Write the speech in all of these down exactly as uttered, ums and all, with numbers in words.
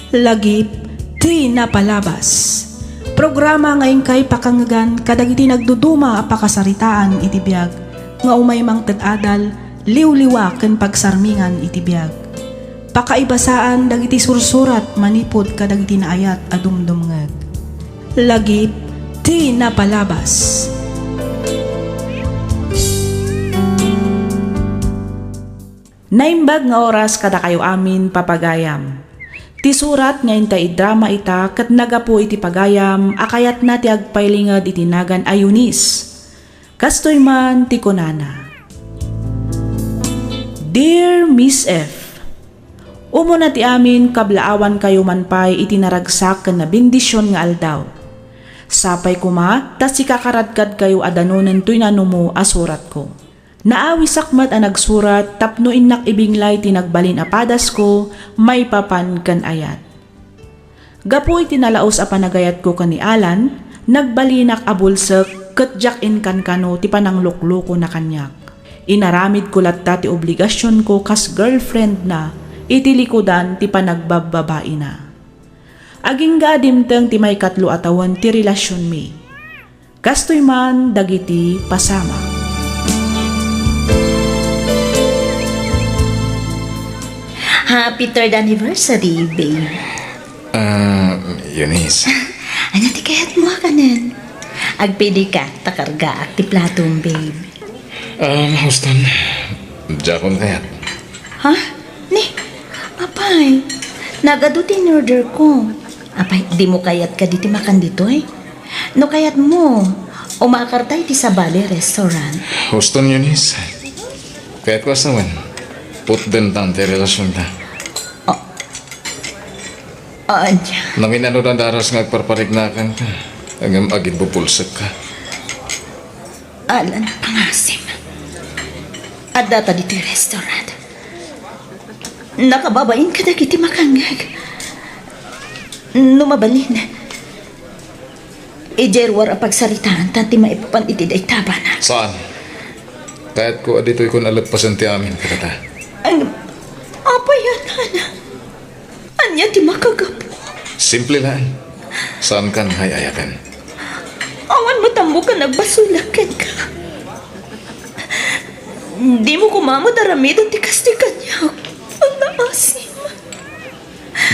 Lagip ti napalabas. Programa nga inkay pakangngegan kadagiti nagduduma a pakasaritaan iti biag nga umay mangted adal, liwliwa ken pagsarmingan iti biag. Pakaibasaan dagiti sursurat manipud kadagiti naayat a dumdumngeg. Lagip ti napalabas. Naimbag nga oras kadakayo amin, papagayam. Ti surat nga intay idrama ita ket naggapu iti pagayam a kayatna ti agpailinged iti nagan a Eunice. Kastoy man ti kunana, Dear Miss F, umuna ti amin, kablaawankayo man pay iti naragsak ken nabendision nga aldaw. Sapay koma ta sika karadkadkayo a danonen toy nanumo a suratko. Naawisak met a nagsurat tapno innak ibinglay ti nagbalin a padasko maipapan ken ayat. Gapu iti nalaus a panagayatko ken ni Alan, nagbalinak a bulsek ket diak inkankano ti panangluklukona kaniak. Inaramidko latta ti obligasionko kas girlfriendna iti likudan ti panagbababaina. Agingga a dimteng ti maikatlo a tawen ti relasionmi. Kastoy man dagiti pasamak. Happy third anniversary, babe. Ah, Eunice. Ania ti kayatmo a kanen? Agpidika, ta kargaak ti platom, babe. Ah, Houston, diakon kayat. Ha? Ni, apay, nagadu ti in-order ko. Apay, dimo kayat kadi ti makan ditoy? No kayatmo, umakarta iti sabali restaurant. Houston, Eunice. Kayatko a sawen, putdenta ti relasionta. Ah, ania? Namin-ano a daras nga agparpariknakanka, ngem agimbubulsekka. Alan, pangasim. Addata ditoy restaurant. Nakababain kadagiti makangngeg. No mabalin, idiay ruar a pagsaritaanta ti maipapan iti dayta a banag. Saan? Kayatko a ditoykon a leppasen ti amin kadata. Ay, apay a nana? Ania ti makagapu? Simple laeng. Saankan nga ay-ayaten. Awan met ammok a nagbasolak kenka. Dimo koma met aramiden ti kasta kaniak. Pangaasim.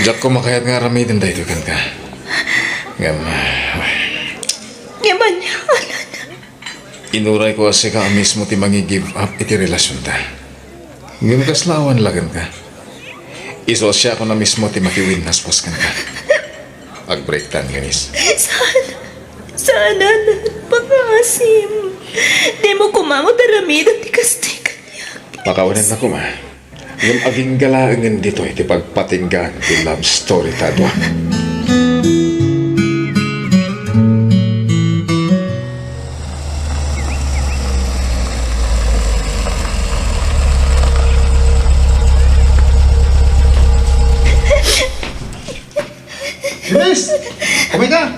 Diak koma kayat nga aramiden daytoy kenka. Ngem, ah, Ngem ania, Alan? Inurayko a sika a mismo ti mangi-give up iti relasionta. Ngem kasla awan la kenka. Isu a siakon a mismo ti makiwinnaswas kenka. Agbreaktan, Eunice. Saan? Saan, Alan? Pangaasim. Dimo koma met aramiden ti kasta kaniak. Pakawanennak koma. Ngem agingga laengen ditoy ti pagpatinggaan ti love story ta a dua. Eunice! Umayka!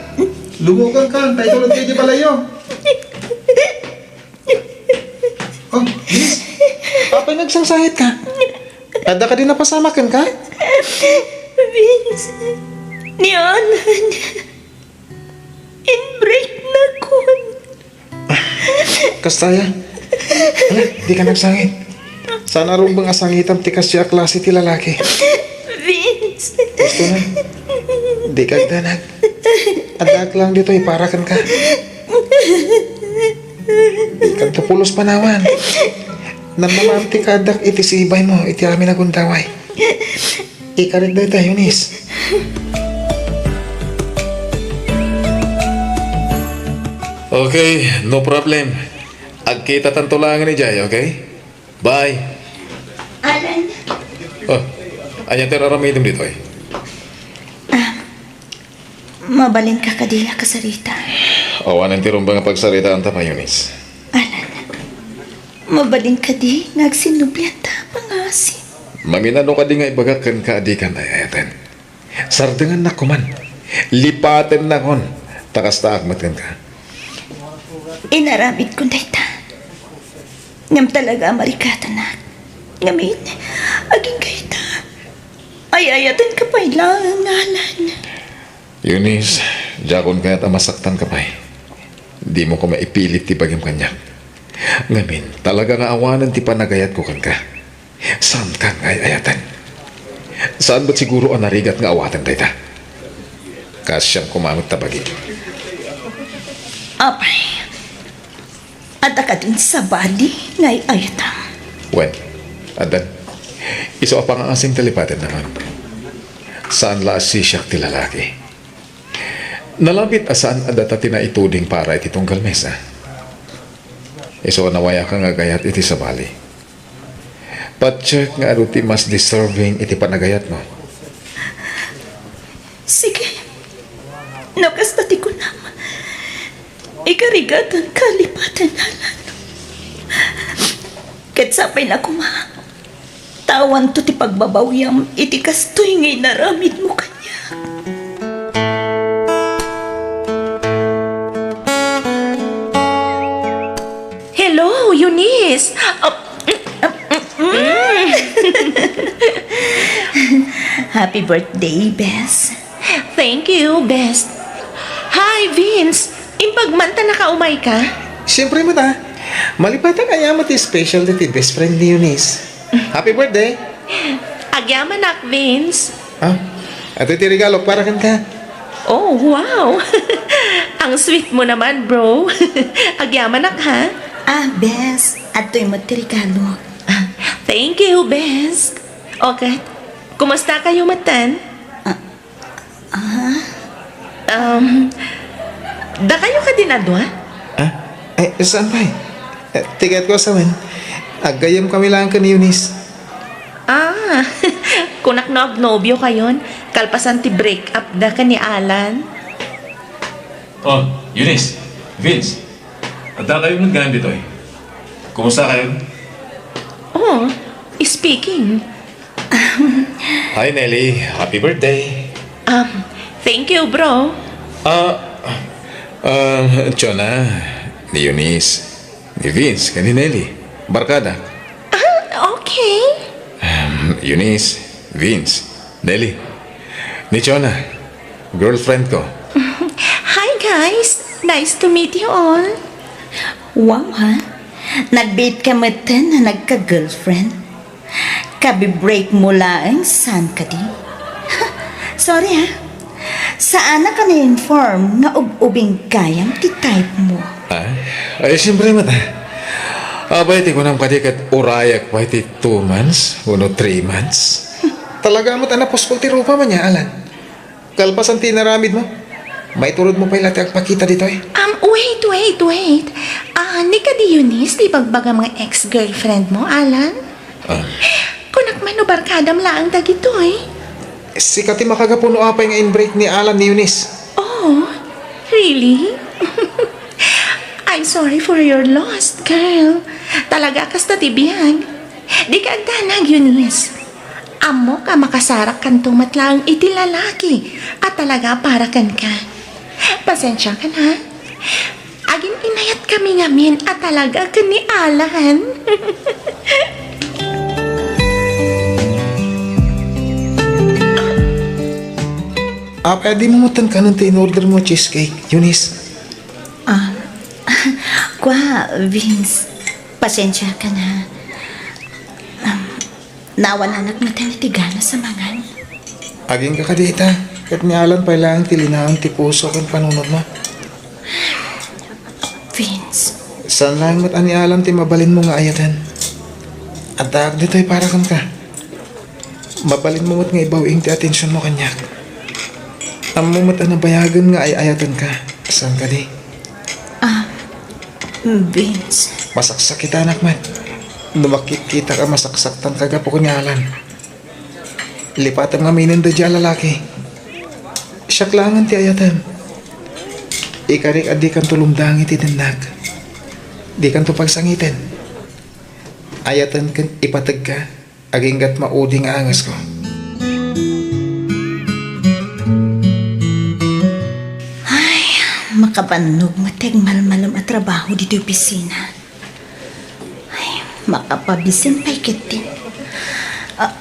Lumukangka, ta itulogka iti balayyo. Oh, Eunice! Apay nagsangsangitka? Adda kadi napasamak kenka? Vince, ni Alan, inbreaknakon. Kasta aya? Hala, dika nagsangit. Saan a rumbeng a sangitam ti kasdiay a klase ti lalaki. Vince. Gusto na. Dika agdanag. Addaak lang ditoy para kenka. Dikadto pulos panawan. Namnamaam ti kaaddak iti sibaymo iti amin a gundaway. Ikarit dayta, Eunice. Okay, no problem. Agkitatanto laengen idiay, okay? Bye. Alan. Oh, ania ti ar-aramidem ditoy? Ah, mabalinka kadi a kasarita? Awanen ti rumbeng a pagsaritaanta pay, Eunice. Alan, mabalin kadi nga agsinnublianta, pangaasim? Maminano kadi nga ibagak kenka a dikan ay-ayaten? Sardengennak koman. Lipatennakon. Ta kastaak met kenka. Inaramidkon dayta. Ngem talaga a marikatanak. Ngamin, agingga ita. Ay-ayatenka pay laeng, Alan. Eunice, diakon kayat a masaktanka pay. Dimo koma ipilit ti bagim kaniak. Ngamin, talaga nga awanen ti panagayatko kenka. Saanka nga ay-ayaten. Saan met siguro a narigat nga awaten dayta? Kaasiam koma met ta bagim. Apay, adda kadin sabali nga ay-ayatam? Wen, addan. Isu a pangngaasim ti lipatenna man. Saan la a sisiak ti lalaki. Nalabit a saan a data ti naituding para iti tunggal mesa. Isu a nawayakan nga agayat iti sabali. Patiek nga adu ti mas deserving iti panagayatmo. Sige. No kasta ti kunam, ikarigatanka lipaten, Alan. Ket sapay la koma, ta awanto ti pagbabawiam iti kastoy nga inaramidmo kaniak. Hello, Eunice! Ah, mm, mm, mm. Happy birthday, bes. Thank you, bes. Hi, Vince! Imbag man ta nakaumayka? Siyempre met, ah. Malipatak aya met ti special daytoy best friend ni Eunice. Happy birthday! Agyamanak, Vince. Ah, adtoy ti regalo para kenka. Oh, wow! Ang sweet mo naman, bro. Agyamanak, ha? Ah, bes. Adtoy met ti regalo. Ah, thank you, bes. Okay. Kumusta kayo, matan? Ah, ah? Um, dakayo kadin a dua? Ah? Ay, saan pay? Eh, ti kayatko a sawen, aggayyemkami laeng ken ni Eunice. Ah, kunak no agnobio kayon, kalpasan ti break up da ken ni Alan. Oh, Eunice, Vince, adda kayo met ngamin ditoy? Kumusta kayo? Oh, speaking. Hi, Nelly. Happy birthday. Um, thank you, bro. Ah, ah, Chona, ni Eunice, ni Vince, ken ni Nelly. Barkada. Ah, okay. Um, Eunice, Vince, Nelly, ni Chona, girlfriend ko. Hi, guys. Nice to meet you all. Wow, ha? Nagbiit ka metten a nagka-girlfriend? Kabi-break mo laeng, saan kadi? Sorry, ha? Saanak a na-inform nga ub-ubing gayam ti type mo. Ah? Ay, siyempre met, ah. Apay, ti kunam kadi ket urayak pay ti two months wenno three months? Talaga met a napuspol ti rupam ania, Alan? Kalpasan ti inaramidmo, maiturodmo pay la ti agpakita ditoy. Um, wait, wait, wait. Ah, ni kadi Eunice ti ibagbagam nga ex-girlfriend mo, Alan? Ah. Kunak man no barkadam laeng dagitoy. Sika ti makagapu no apay nga in-break ni Alan ni Eunice. Oh, really? I'm sorry for your loss, girl. Talaga kasta ti biag. Dika agdanag, Eunice. Ammok a makasarak kanto met laeng iti lalaki a talaga a para kenka. Pasensiakan, ha? Agin-inayatkami ngamin a talaga ken ni Alan. Apay a dimo metten kanen ti in-order mo a cheesecake, Eunice? Ah, kua, Vince. Pasensiakan, ha. Um, Naawananak metten iti ganas a mangan. Agingga kadi ita, ket ni Alan pay laeng ti linaen ti puso ken panunotmo. Vince. Saan laeng met a ni Alan ti mabalinmo nga ayaten. Addaak ditoy para kenka. Mabalinmo met nga ibaw-ing ti atensionmo kaniak. Ammo met a nabayagen nga ay-ayatenka. Saan kadi? Ah, Vince. Masaksakitanak met no makitkitak a masaksaktanka gapu ken ni Alan. Lipatem ngaminen daydiay a lalaki. Siak laengen ti ayatem. Ikarik a dikanto lumdangi ti dennak. Dikanto pagsangiten. Ayaten ken ipategka. Agingga't maudi nga angesko. Ay, makabannog met ti agmalmalem a trabaho ditoy opisina. Ay, makapabisin pay ketdin. Ah,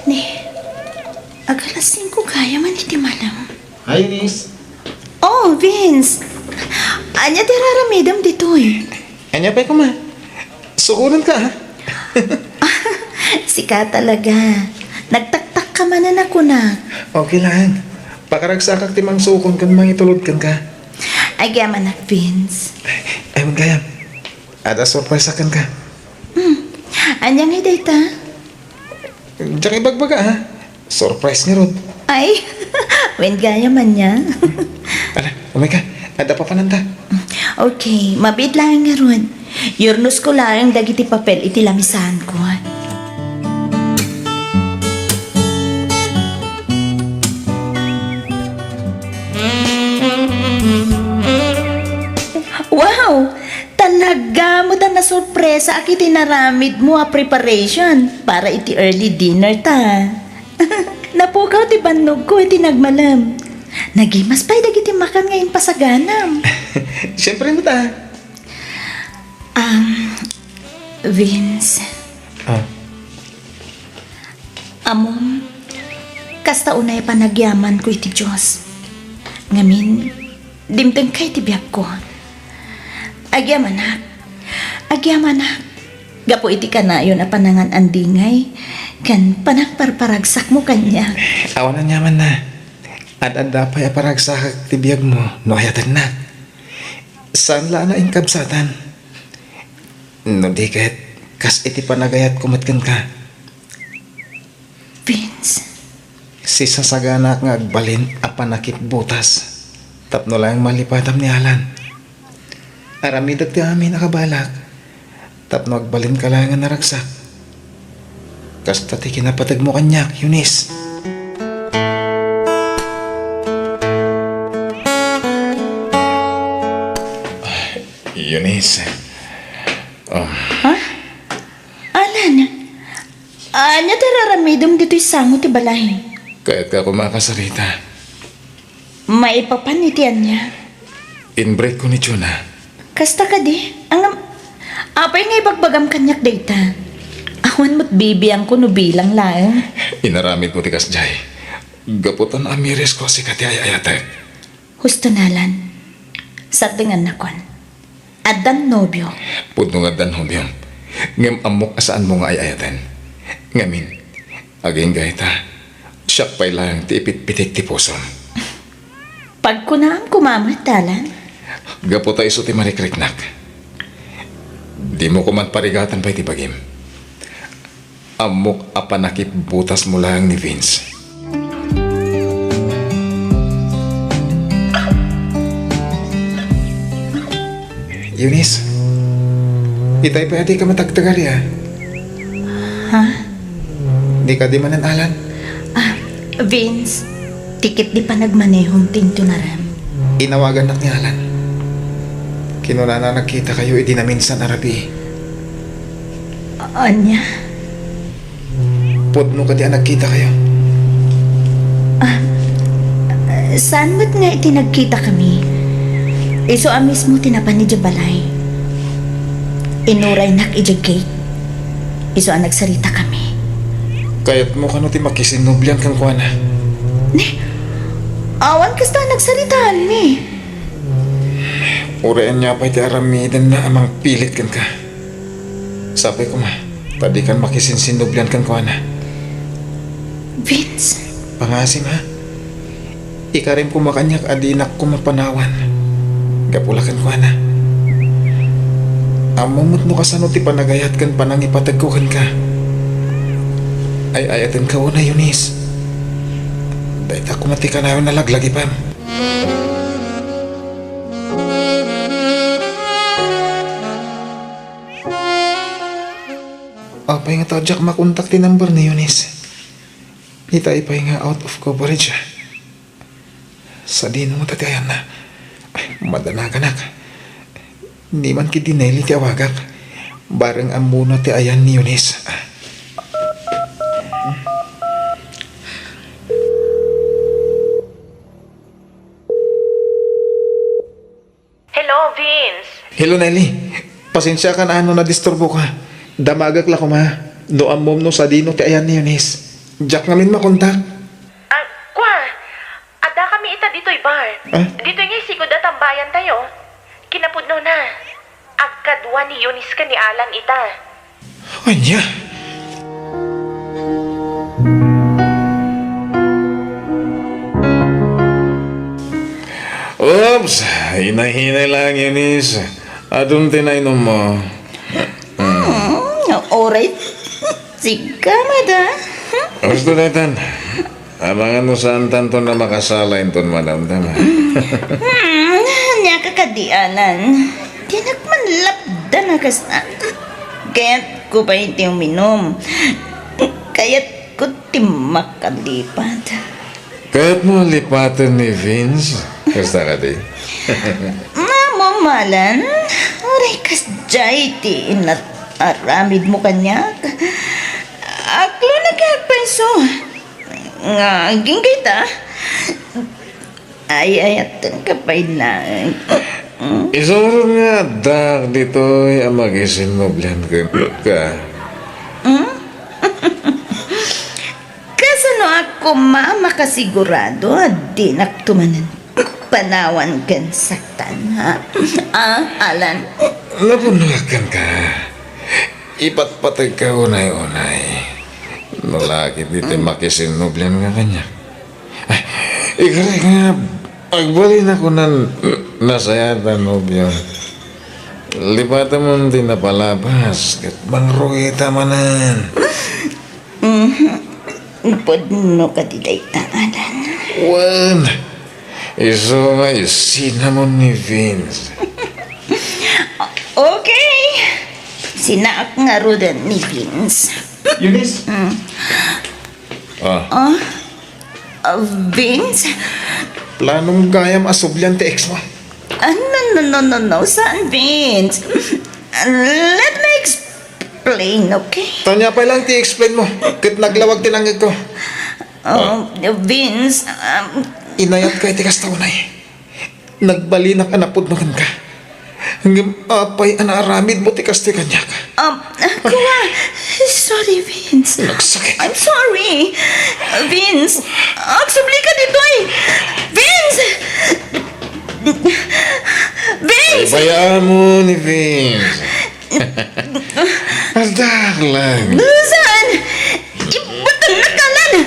ni, Agalas singko gayam man iti malem. Hi, Eunice. Oh, Vince! Ania ti raramidem ditoy? Ania pay koma? Sukonen ka, ha? Sika talaga. Nagtaktak ka manen a kunak. Okay lang. Pakaragsakak ti mangsukon ken mangitulod kenka. Agyamanak, Vince. Ay, man gayam. Adda surprise kenka. Hmm. Ania ngay dayta? Diak ibagbaga, ha? Surprise ngarud. Ay, wen gayam ania. Ala, umay ka. Adda papananta. Okay, mabiit laeng ngarud. Yurnosko laeng dagiti papel iti lamisaanko. Wow! Talaga met a nasurpresaak iti naramidmo a preparation para iti early dinner ta. Napukaw ti bannogko iti nagmalem. Nagimas pay dagiti makan nga impasaganam. Siempre met a. Um, Vince. Ah. Ammom, kasta unay panagyamanko iti Dios. Ngamin, dimtengka iti biagko. Agyamanak, agyamanak, gapu iti kanayon a panangan-andingay ken panangparparagsakmo kaniak. Awan aniamanna. Ad-adda pay a paragsakak ti biagmo no ayatennak. Saan la a nainkabsatan. No di ket, kas iti panagayatko met kenka. Vince. Sisasaganak nga agbalin a panakipbutas tapno laeng malipatam ni Alan. Aramidek ti amin a kabalak tapno agbalinka laeng a naragsak. Kasta ti kinapategmo kaniak, Eunice. Eunice. Um, Ha? Alan, ania ti raramidem ditoy sango ti balay? Kayatka koma a kasarita. Maipapan iti ania? In-break ko ni Chona. Kasta kadi? Ngem, apay nga ibagbagam kaniak dayta? Awan met bibiangko no bilang laeng. Inaramidmo ti kasdiay. Gapu ta naamiresko a sika ti ay-ayatek. Husto, Alan. Sardengannakon. Addan nobio. Pudno nga addan nobiom. Ngem ammok a saanmo nga ay-ayaten. Ngamin, agingga ita, siak pay laeng ti ipitpitik ti pusom. Pagkunaam koma met, Alan. Gapu ta isu ti marikriknak. Dimo koman parigatan pay ti bagim. Ammok a panakipbutasmo laeng ni Vince. Eunice, itay pay a dika matagtagari, a. Ha? Dika di manen Alan? Ah, Vince, ti ket di panagmanehom ti intunarem. Inawagannak ni Alan. Kinunana nagkitakayo idi naminsan a rabii. Ania? Pudno kadi a nagkitakayo? Ah, saan met nga iti nagkitakami? Isu a mismo ti napan idiay balay. Inuraynak idiay gate. Isu a nagsaritakami. Kayatmo kano ti makisinnublian kenkuana? Ne? Awan kasta a nagsaritaanmi. Uray ania pay ti aramidenna a mangpilit kenka. Sapay koma, ta dikan makisinsinnublian kenkuana. Vince. Pangaasim, ha? Ikarem koma kaniak a dinak koma panawan. Gapu la kenkuana. Ammom met no kasano ti panagayat ken panangipategko kenka. Ay-ayatenka unay, Eunice. Dayta koma ti kanayon a laglagipem. Apay nga ta diak makontak ti number ni Eunice? Itay pay nga out of coverage, a. Sadino ngata ti ayanna? Ay, madanaganak. Ni man ket ni Nelly ti awagak. Bareng ammona ti ayan ni Eunice. Hello, Vince. Hello, Nelly. Pasensiakan a no nadisturboka. Damagek la koma. No ammom no sadino ti ayan ni Eunice. Diak ngamin makontak. Ah? Ditoy nga isigud a tambayantayo. Kinapudnona, agkadua ni Eunice ken ni Alan ita. Ania? Oops! Hinay-hinay lang, Eunice. Adun ti nainommo. Hmm, alright. Sika, madam. Gusto daytan. Amangan no saantanton a makasala inton madamdama. Hmm, ania ka kadi, Alan. Dinak man lapdan a kasta. Kayatko pay ti uminum. Kayatko ti makalipat. Kayatmo lipaten ni Vince? Kasta kadi? Mamo, Alan. Uray kasdiay ti inat-, aramidmo kaniak. Aklonakak pay isu. Nga agingga ita. Ay-ayatenka pay laeng. Isurod nga addaak ditoy a makisinnublian kenka. Hmm? Kasanoak koma a makasigurado a dinakto manen panawan ken saktan, ha? Ah, Alan? Napunoak kenka. Ipatpategka unay-unay. No la ketdi ti makisinnublian nga kaniak. Ay, ikari nga agbalinak kunan nasayaat a nobio. Lipatemon ti napalabas ket mangrugita manen. Mhm. Pudno kadi dayta, Alan? Wen, isu nga isinamon ni Vince. Okay. Sinaak ngaruden ni Vince. Eunice? Mm. Ah. Ah? Ah, Vince? Planom gayam a sublian ti ex mo? Ah, no, no, no, no, no. Saan, Vince? Let me explain, okay? Ania pay laeng ti explain mo? Ket naglawag ti nangngegko. Oh, Vince, um, Inayatka iti kasta unay. Nagbalinak a napudno kenka. Ngem apay a naaramidmo ti kastoy kaniak? Um, kua, sorry, Vince. Nagsakit. I'm sorry. Vince, agsublika ditoy. Vince! Vince! Baybay-am ni Vince. Addaak laeng. Saan? Ibutannak, Alan.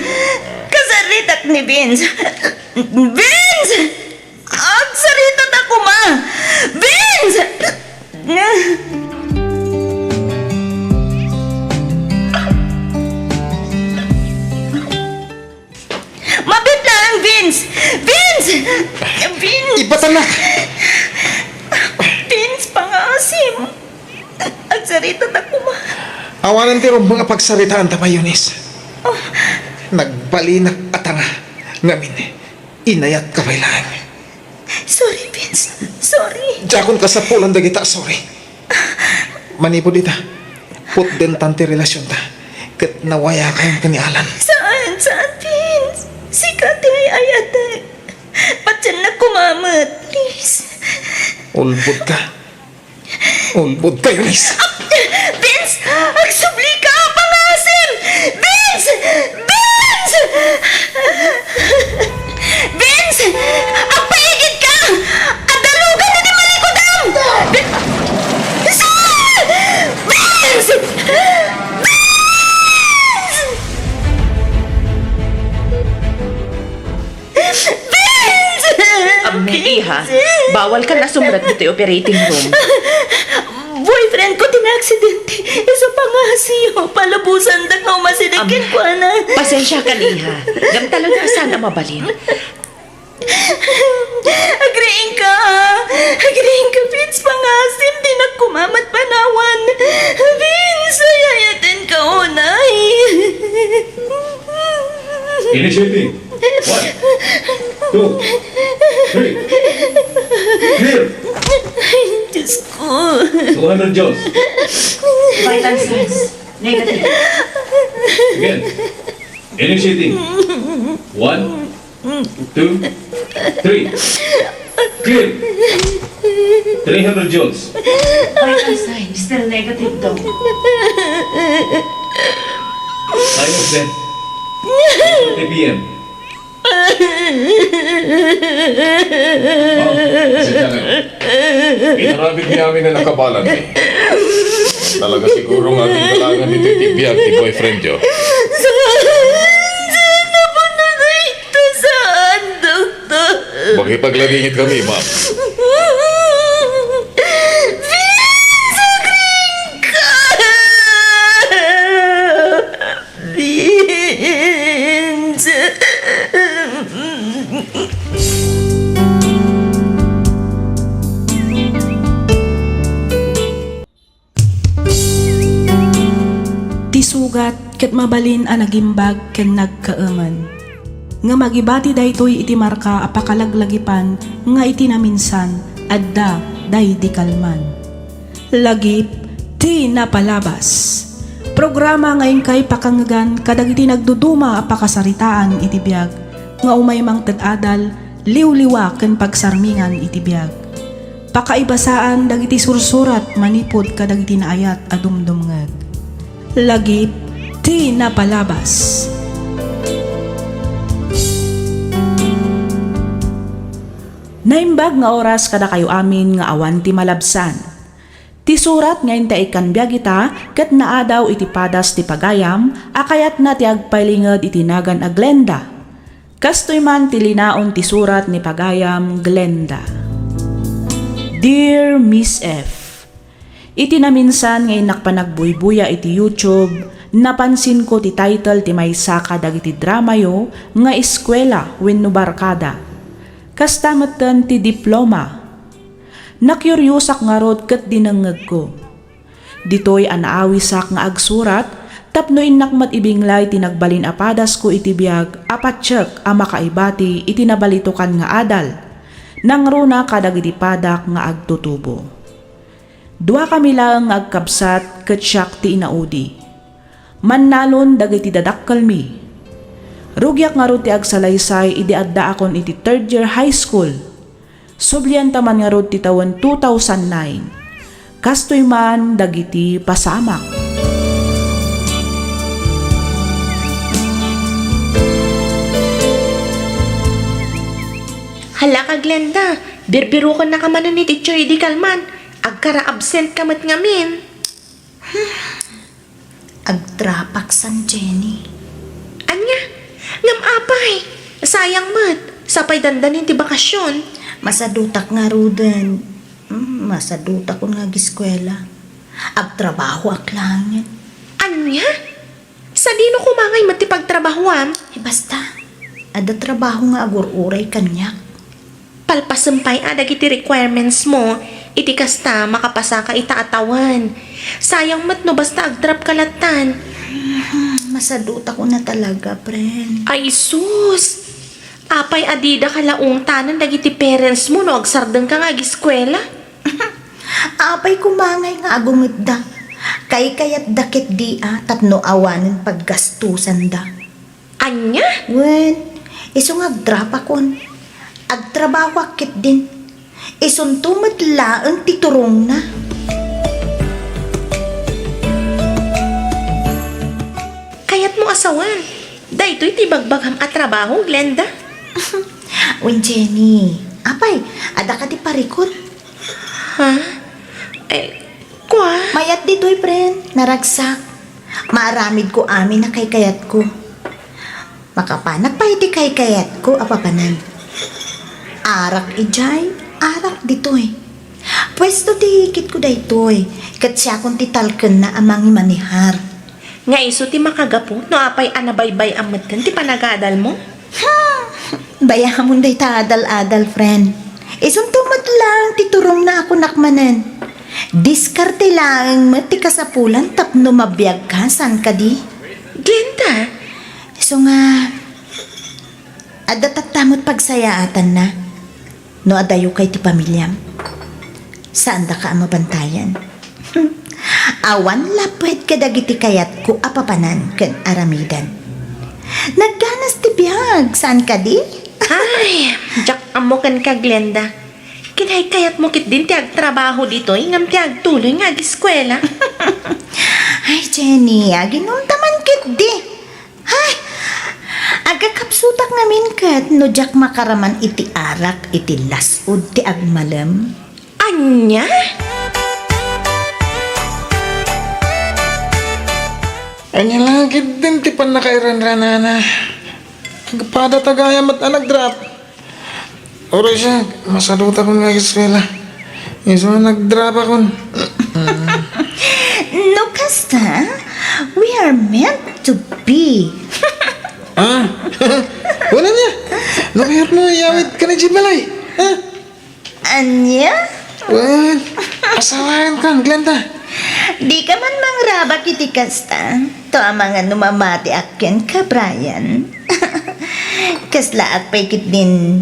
Kasaritak ni Vince. Vince! Agsarita ta koma! Vince! Mabiit laeng, Vince! Vince! Vince! Ibatannak! Vince, pangaasim! Agsarita ta koma. Awanen ti rumbeng a pagsaritaanta pay, Eunice. Oh. Nagbalinak a tanga. Ngamin, inayatka pay laeng. Sorry, Vince. Sorry. Diakon kasapulan dagita a sorry. Manipud ita, putdentan ti relasionta, ket nawayakayon ken ni Alan. Saan, saan, Vince? Sika ti ay-ayatek. Patiennak koma met, please. Ulbodka. Ulbodka, Eunice. Ah, Vince! Agsublika! Pangaasim! Vince! Vince! Vince! Agpaigidka! Adda lugan iti malikudam! Vince! Vince! Vince! Vince! Am, iha, bawal ka a sumrek ditoy operating room. Boyfriend ko ti naaksidente. Isu pangaasim, palabusandak nga umasideg kenkuana. Pasensiakan, iha. Ngem talaga a saan a mabalin. Agriingka! Agriingka, Vince, pangaasim, dinak koma met panawan. Vince, ay-ayatenka unay. Initiating. One, two, three. Clear. Ay, Diyos ko. Two hundred joules. Vital signs. Negative. Again. Initiating. One, two, three. Clear. Three hundred joules. Vital signs still negative, Doc. Time of death, three P M. Ma'am, pasensya kayo. Inaramid mi amin a nakabalan, eh. Talaga siguro nga kinailangan ditoy ti biag ti boyfriend yo. Saan? Saan na po na ito? Saan, doktor? Makipagladingit kami, ma'am. Please, agreeing ka! Vince. Ti sugat ket mabalin a nagimbag ken nagkaemen. Ngem agibati daytoy iti marka a pakalaglagipan nga iti naminsan, adda daydi kalman. Lagip ti napalabas. Programa nga inkay pakangngegan kadagiti nagduduma a pakasaritaan iti biag nga umay mangted adal, liwliwa ken pagsarmingan iti biag. Pakaibasaan dagiti sursurat manipud kadagiti naayat a dumdumngeg. Lagip ti napalabas. Naimbag nga oras kadakayo amin nga awan ti malabsan. Ti surat nga inta ikkan biag ita ket naadaw iti padas ti pagayam a kayatna ti agpailinged iti nagan a Glenda. Kastoy man ti linaon ti surat ni pagayam Glenda. Dear Miss F, iti naminsan nga innak panagbuybuya iti YouTube, napansinko ti title ti maysa kadagiti dramayo nga Eskuela wenno Barkada. Kasta metten ti Diploma. Nakiuriosak ngarud ket dinengngegko. Ditoy a naawisak nga agsurat tapno innak met ibinglay ti nagbalin a padasko iti biag a patiek a makaibati iti nabalitokan nga adal, nangruna kadagiti padak nga agtutubo. Duakami laeng nga agkabsat ket siak ti inaudi. Mannalon dagiti dadakkelmi. Rugiak ngarud ti agsalaysay idi addaakon iti third year high school. Sublianta man ngarud ti tawen two thousand nine. Kastoy man dagiti pasamak. Hala ka, Glenda, birbirokennaka manen ni Teacher idi kalman. Agkara-absent ka met ngamin. Agtrapak san, Jenny. Ania? Ngem apay? Sayang met. Sapay dandanin ti bakasion. Masadutak ngaruden. Mm, masadutakon nga agiskuela. Agtrabahoak laengen. Ania? Sadino kumangay met ti pagtrabahoam? Eh, basta, adda trabaho nga agur-uray kaniak. Palpasem pay a dagiti requirements mo, iti kasta, makapasaka ita a tawen. Sayang met no basta agtrapka lattan. Hmm, masadutakon a talaga, friend. Ay, sus! Apay a dida kalaungtanan dagiti parents mo no agsardengka nga agiskuela? Apay kumangay nga agungetda. Kaykayatda ketdi a tapno awanen paggastusanda. Ania? Wen, isu nga agtrapakon. Agtrabahoak ketdin. Isunto met laeng ti turongna. Kayatmo a sawen, daytoy ti ibagbagam a trabaho, Glenda? Wen, Jenny, apay, adda kadi parikut? Ha? Eh, kua? Mayat ditoy, friend. Naragsak. Maaramidko amin a kaykayatko. Makapanak pay iti kaykayatko a papanan. Arak idiay, arak ditoy. Puesto ti ikitko daytoy, ket siakon ti talkenna a mangimanehar. Nga isu ti makagapu no apay a nabaybay-am metten ti panagadalmo? Hmm, bayamon dayta adal-adal, friend. Isunto met laeng ti turongna a kunak manen. Diskarte laeng met ti kasapulan tapno mabiagka, saan kadi? Glenda! Isu nga, adda tatta met pagsayaatanna. No adayokay ti pamiliam, saandaka a mabantayan. Awan lapped kadagiti kayatko a papanan ken aramidan. Nagganas ti biag, saan kadi? Ay, diak ammo kenka, Glenda. Kinaykayatmo ketdin ti agtrabaho ditoy ngem ti agtuloy nga agiskuela. Ay, Jenny, aginumta man ketdi. Ay! Ag, Kakabsutak ngamin ket no diak makaraman iti arak iti las-ud ti agmalem. Ania? Ania la ketdin ti pannakairanranana? Agpada ta gayam met a nagdrop. Uray siak, masadutakon nga ageskuela. Isu a nagdropakon. No kasta, we are meant to be. Ah? Wala niya. No kayat mo, iyawid ka na dyan balay. Ha? Ania? Well, asawaenkan, Glenda. Dika man mangrabak iti kasta. To amangan no mamatiak kenka, Brian. Kaslaak pay ketdin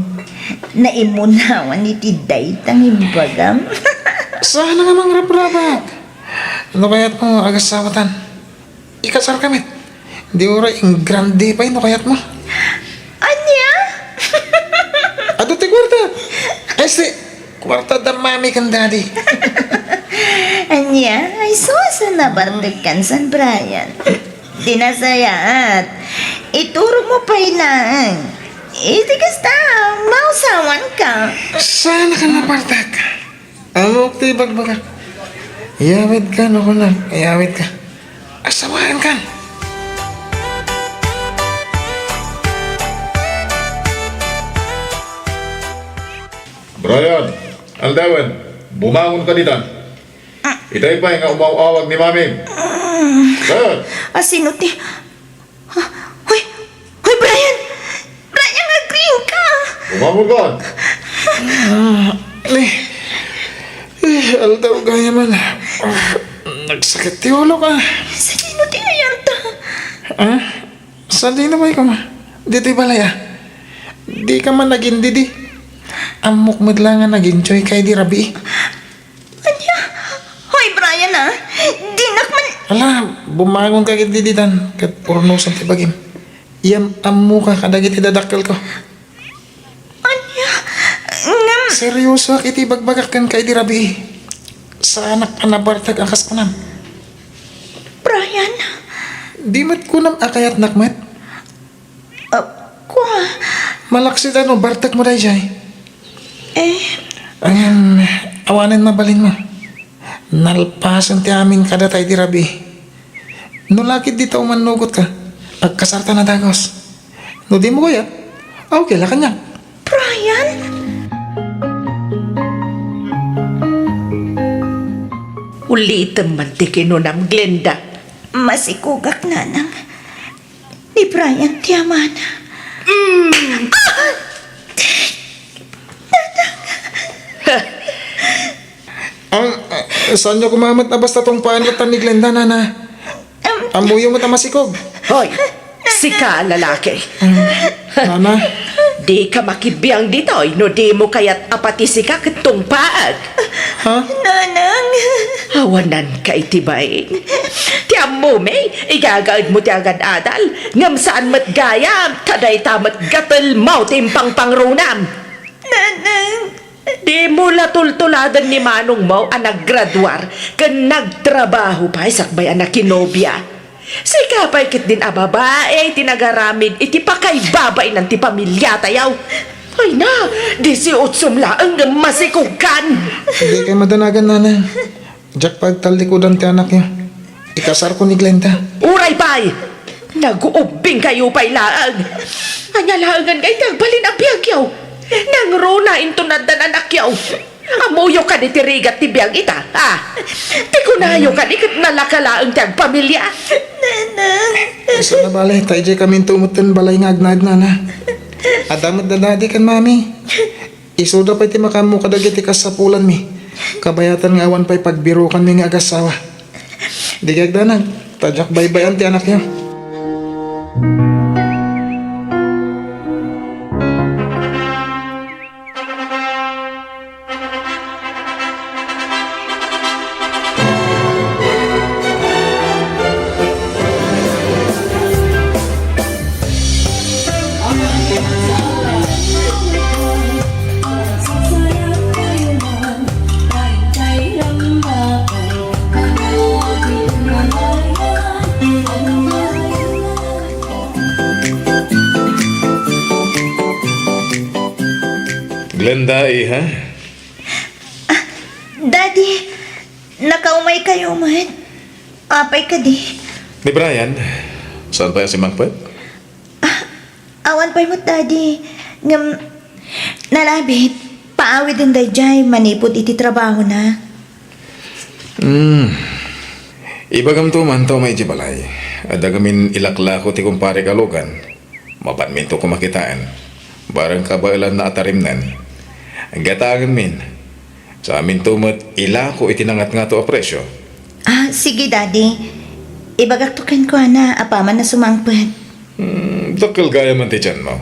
naimunawan iti dayta nga imbagam. Saan nga mangrabrabak? No kayat mo, agasawatan. Ikasarka met. Di uray ingrande pay no kayat mo. Ania? Adu ti kuarta. Este, kuarta da mami ken daddy. Ania? Ay, sus, nabartek kan San Brian. Di nasayaat. Iturog mo pay laeng. Iti kasta, mausawan ka. Saan ka nabartek? Ammok ti ibagbagak. Iyawid ka, no, kunak. Iyawid ka. Asawaenkan. Brian, aldawen, bumangon ka ditan. Itay pay nga umaw-awag ni Mami. Brian! Asino ti, ah, hoy! Hoy, Brian! Brian, agriingka! Bumangon ka! Ah, ni, eh, aldaw gayam man. Ah, nagsakit ti ulok. Sadino ti ayanta? Ah? Sadino pay koma? Ditoy balay, ah. Dika man nagindidi. Ammok met la nga nag-enjoy ka idi rabii. Ania? Hoy, Brian, ah. Dinak man. Ala, bumangon ka ket ditan, ket purnosan ti bagim. Yam-ammoka kadagiti dadakkelko. Ania? Ngem seriosoak iti ibagbagak kenka idi rabii. Saanak a nabartek a kas kunam. Brian? Di met kunam a kayatnak met? Ah, kua? Malaksid a no bartekmo daydiay. Eh? Ngem, awanen mabalinmo. Nalpasen ti amin kadata idi rabii. No la ketdi ta umannugotka, agkasarta a dagus. No dimo kayat, okay la kaniak. Brian? Ulitem man ti kinunam, Glenda. Masikogak, nanang. Ni Brian ti amana. Mm. Ah! Ang, ah, saanyo koma met a basta tungpaen latta ni Glenda, nana. Am- Ammoyo met a masikog. Hoy, sika a lalaki. Mm, nana. Dika makibiang ditoy no dimo kayat a pati sika ket tungpaek. Ha? Nanang. Awananka iti bain. Ti ammomi, igagaedmo ti agad-adal. Ngem saan met gayam, ta dayta met gatelmo ti impangpangrunam. Nanang. Dimo la tultuladen ni manongmo a naggraduar ken nagtrabaho pay sakbay a nakinobia. Sika pay ketdin a babai ti nagaramid iti pakaibabainan ti pamiliatayo. Ay na, disiotsom laeng ngem masikogkan. Dikay madanagan, nana. Diak pay agtallikudan ti anakyo. Ikasarko ni Glenda. Uray pay! Naguubbingkayo pay laeng. Ania laengen nga iti agbalin a biagyo? Nangruna inton addan anakyo. Ammoyo kadi ti rigat ti biag ita, a? Ti kunayo kadi ket nalaka laeng ti agpamilia? Nanang. Isu na bale, ta idiay kaminto metten balay nga agnaed, nana. Adda met da daddy ken mami. Isuda pay ti makaammo kadagiti kasapulanmi, kabayatan nga awan pay pagbirukanmi nga agasawa. Dikay agdanag, ta diak baybay-an ti anakyo. Glenda, iha? Daddy, nakaumay kayo met. Apay kadi? Ni Brian, saan pay a simmangpet? Awan pay met, Daddy. Ngem, nalabit, paawiden daydiay manipud iti trabahona. Hmm. Ibagamto man ta umay idiay balay. Adda ngamin ilaklako ti kumparek a lugan. Mapanminto koma kitaen. Bareng kabaelanna a tarimnen. Gataengenmin. Sa aminto met ilako iti nangatngato a presio. Ah, sige, Daddy. Ibagakto kenkuana apaman a sumangpet. Hmm, dakkel gayamen ti tianmo.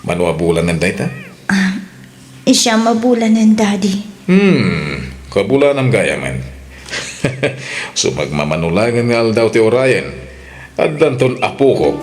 Mano a bulanen dayta? Ah, siyam a bulanen, Daddy. Hmm, kabulanam gayamen. Sumagmamano laengen nga aldaw ti urayen. Addanton apokok.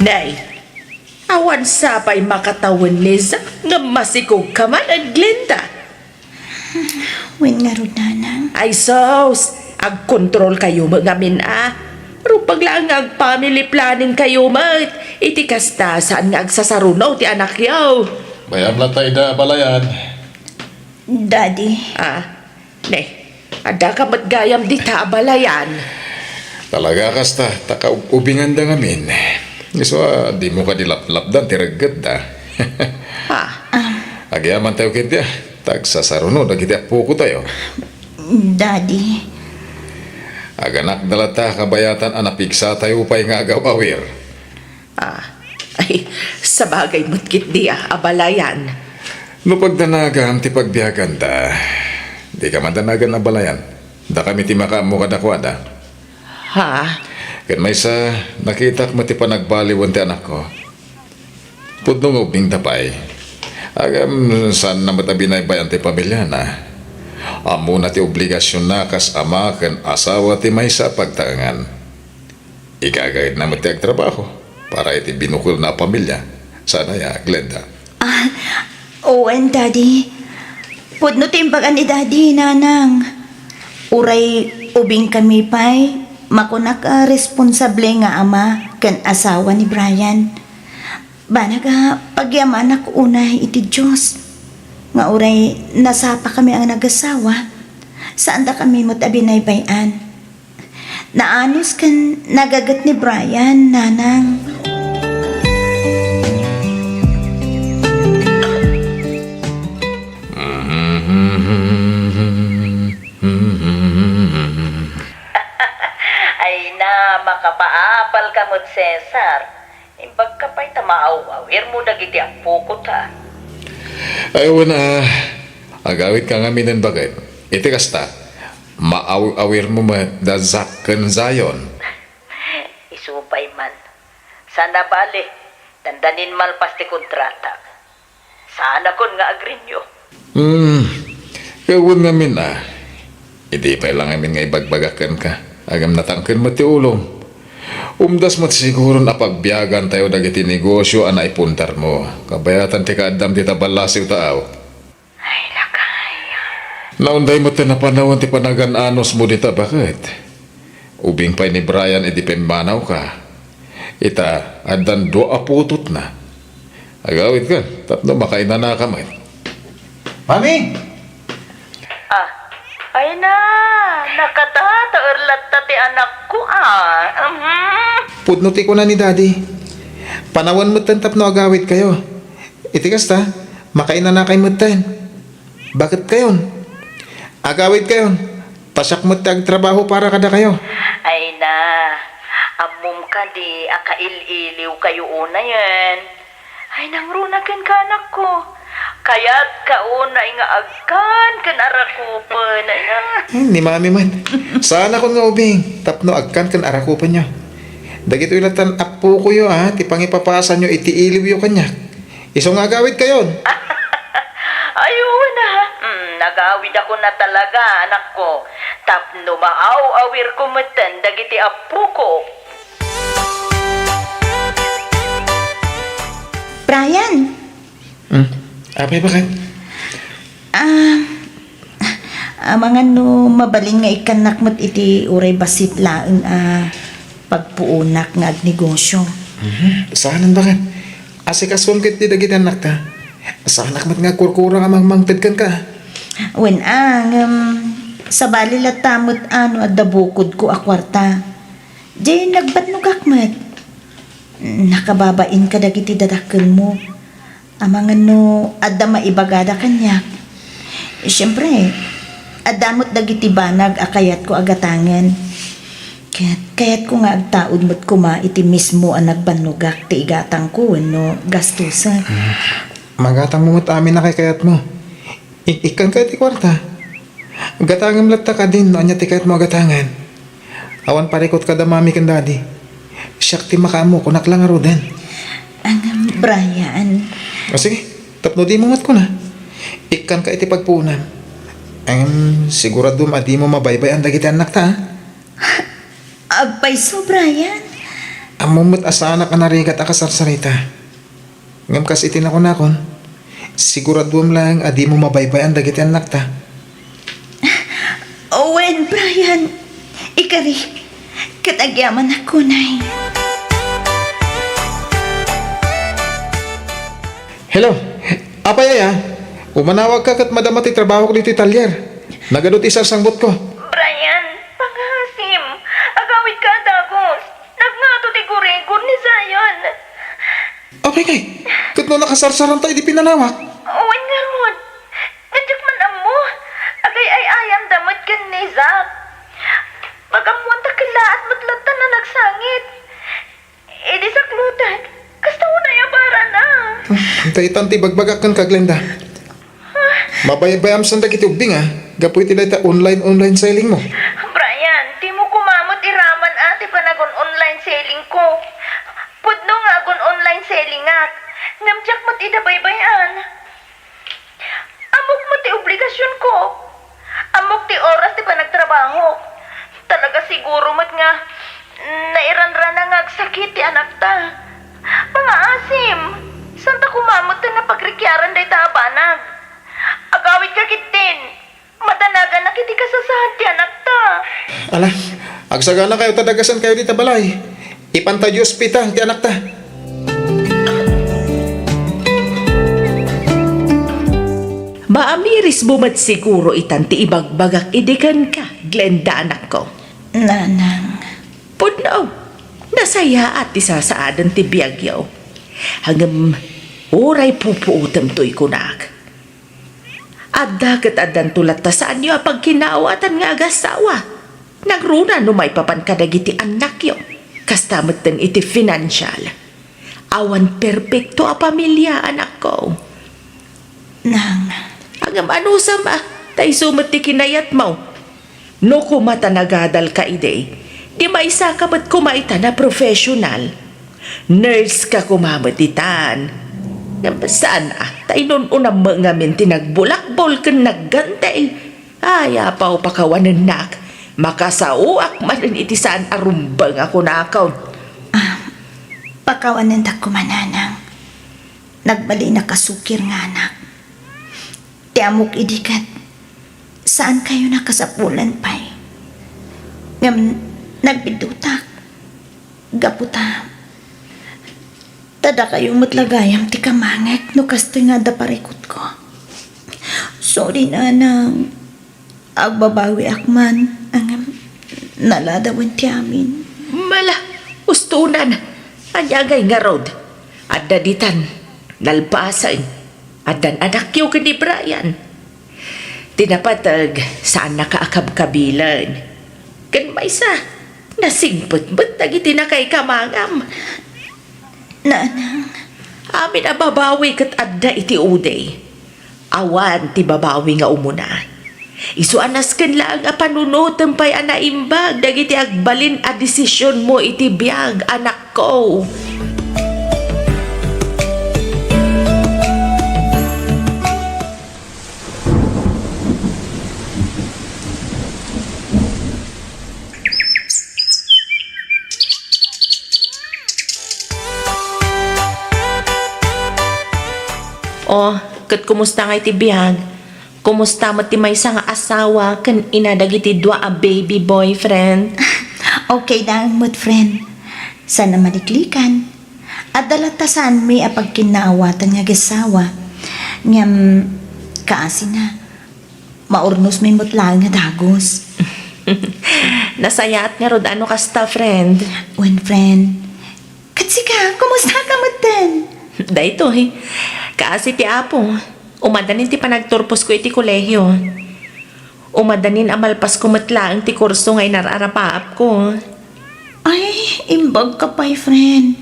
Nay, awan sa pay makatawen ni Zack ngem masikog ka man, Glenda. Wen ngarud, Nanang. Ay sus, agkontrol kayo met ngamin a. Rumbeng laeng nga ag-family planning kayo met. Iti kasta, saan nga agsasaruno ti anakyo. Bay-am latta ida a balayan. Daddy. Ah, ne, adda ka met gayam dita a balayan. Talaga kasta, ta kaub-ubinganda ngamin. Isu a, dimo kadi laplapdan ti reggetda. Ah. Agyaman tayo kendia. Tagsasaruno dagiti appokotayo. Daddy. Aganakda latta kabayatan a napigsatayo pay nga agaw-awir. Ah, ay, sabagay met ketdi a, abalayan. No pagdanagam ti pagbiaganda, dika man danagan, abalayan. Dakami ti makaammo kadakuada. Ha? Ket maysa, nakitak met ti panagbaliwen ti anakko. Pudno nga ubbingda pay. Ngem, saanna met a binaybay-an ti pamiliana. Ammona ti obligasionna kas ama ken asawa ti maysa a pagtaengan. Igagaydna met ti agtrabaho para iti binukelna a pamilya. Saan aya, Glenda? Ah, wen, Daddy. Pudno ti imbaga ni Daddy, Nanang. Uray ubingkami pay, makunak a responsable nga ama ken asawa ni Brian. Banag a pagyamanak unay iti Dios nga uray nasapakami a nagasawa, saandakami met a binaybay-an. Naanus ken nagaget ni Brian, Nanang. Ay na, makapaapal ka met, Cesar. Imbag ka pay ta maaw-awirmo dagiti appokotayo. Ay, wen a, agawidka ngaminen baket. Iti kasta, maaw-awirmo met da Zack ken Zion. Isu pay man. Saan a bale, dandanin malpas ti kontratak. Saanakon nga agrenew. Hmm, wen ngamin a. Idi pay la ngamin nga ibagbagak kenka, ngem natangken met ti ulom. Umdas met siguron a pagbiagantayo dagiti negosio a naipundarmo. Kabayatan ti kaaddam dita ballasiw taaw. Ay, lakay. Naunday met ti napanawen ti panagan-anusmo dita baket. Ubing pay ni Brian idi pimmanawka. Ita, addan dua a putotna. Agawidkan tapno makainanaka met. Mami! Ah, ay na, nakatataer latta ti anakko, ah. Mhm. Pudno ti kuna ni Daddy. Panawen metten tapno agawidkayo. Iti kasta, makainanakay metten. Baketkayon. Agawidkayon. Ta siak met ti agtrabaho para kadakayo. Ay na, ammom kadi a kail-iliwkayo unayen. Ay, nangruna kenka, anakko. Kayatka unay nga agkan ken arakupen. Ay na. Hmm, ni Mami met. Saanakon nga ubing tapno agkan ken arakupenyo. Dagitoy lattan appokoyo a ti pangipapasanyo iti iliwyo kaniak. Isu nga agawidkayon. Ay, wen a. Mm, nagawidakon a talaga, anakko. Tapno maaw-awirko metten dagiti appoko. Brian! Hmm? Apay, bakit? Ah, amangan no mabalin nga ikkannak met iti uray bassit laeng a pagpuonak nga agnegosyo. Mhm. Saanen, bakit? Asikasuem ketdi dagiti annakta. Saanak met nga agkurkura nga mangmangted kenka. Wen, ah, ngem, sabali latta met no adda bukodko a kuarta. Diay nagbannogak met. Nakababain kadagiti dadakkelmo. Amangan no adda maibagada kaniak. Siempre, adda met dagiti banag a kayatko a gatangen. Ket kayatko nga agtaud met koma iti mismo a nagbannogak ti igatangko wenno gastusek. Magatangmo met amin a kaykayatmo. Ik-, ikkanka iti kuarta. Gatangem latta kadin no ania ti kayatmo a gatangen. Awan parikut kada mami ken daddy. Siak ti makaammo, kunak la ngaruden. Ngem, Brian. O sige, tapno dimo met kuna. Ikkanka iti pagpuonam. Ngem, siguraduem a dimo mabaybay-an dagiti annakta, a? Agpayso, Brian. Ammom met a saanak a narigat a kasarsarita. Ngem kas iti nakunakon, siguraduem laeng a dimo mabaybay-an dagiti annakta. Wen, Brian, ikari, ket agyamanak unay. Hello, apay aya? Umanawagka ket madama ti trabahok ditoy talyer. Nagadu ti sarsangbutko. Brian, pangaasim, agawidka a dagus. Nagngato ti gurigor ni Zion. Apay ngay, ket no nakasarsaranta idi pinanawak? Wen ngarud, nga diak man ammo, agay-ay-ayanda met ken ni Zack. Pag-ammoanta kellaat met latta a nagsangit. Idi saklutan, kasta unay a barana. Daytan ti ibagbagak kenka, Glenda. Mabaybayam san dagiti ubbing, a, gapu iti dayta online, online selling mo. Brian, dimo koma met iraman a ti panagun-online selling ko. Pudno nga agun-online selling ak, ngem diak met ida baybay-an. Ammok met ti obligasionko. Ammok ti oras ti panagtrabahok. Talaga siguro met nga nairanrana nga agsakit ti anakta. Pangaasim, santa koma met ti napagrikiaran dayta a banag. Agawidka ketdin, madanaganak iti kasasaad ti anakta. Ala, agsaganakayo ta dagasenkayo dita balay. Ipanta iti ospital ti anakta. Maamirismo met siguro itan ti ibagbagak idi kenka, Glenda, anakko. Nanang. Pudno, nasayaat ti sasaaden ti biagyo. Ngem, uray pupuotem toy kunak. Adda ket addanto latta saanyo a pagkinaawatan nga agassawa. Nangruna no maipapan kadagiti annakyo. Kasta metten iti financial. Awan perpekto a pamilia, anakko. Nang. Ngem anusam a, ta isu met ti kinayatmo. No koma ta nagadalka idi, di maisaka met koma itan a professional. Nurse ka koma met itan. Ngem saan a, ta inun-unam met ngamin ti nagbulakbol ken naggantel. Ay, apaw, pakawanennak. Makasaoak manen iti saan a rumbeng a kunakon. Ah, pakawanendak koma, nanang. Nagbalinak a sukir nga anak. Ti ammok idi ket, saankayo a kasapulan pay. Ngem nagbiddutak. Gapu ta, ta dakayo met la gayam ti kamangek no kastoy nga adda parikutko. Sorry, nanang. Agbabawiak man, ngem naladawen ti amin. Mala, ustonan. Ania ngay ngarud? Adda ditan, nalpasen. Addan anakyo ken ni Brian. Ti napateg, saannaka a kabkabilen. Ken maysa, nasingpet met dagiti nakaikamangam. Nanang. Amin a babawi ket adda iti udi. Awan ti babawi nga umuna. Isu a nasken laeng a panunotem pay a naimbag dagiti agbalin a desisionmo iti biag, anakko. O, ket kumusta ngay ti biag? Kumusta met ti maysa nga asawa ken ina dagiti dua a baby boy, friend? Okay laeng met, friend. Saan a maliklikan. Adda latta saanmi a pagkinnaawatan nga agassawa. Ngem, kaasina, maurnosmi met laeng a dagus. Nasayaat ngarud a no kasta, friend. Wen, friend. Ket sika, kumusta ka metten? Daytoy, kaasi ti Apo, umadanin ti panagturposko iti kolehio. Umadanin a malpasko met laeng ti kurso nga inar-arapaapko. Ay, imbag ka pay, friend.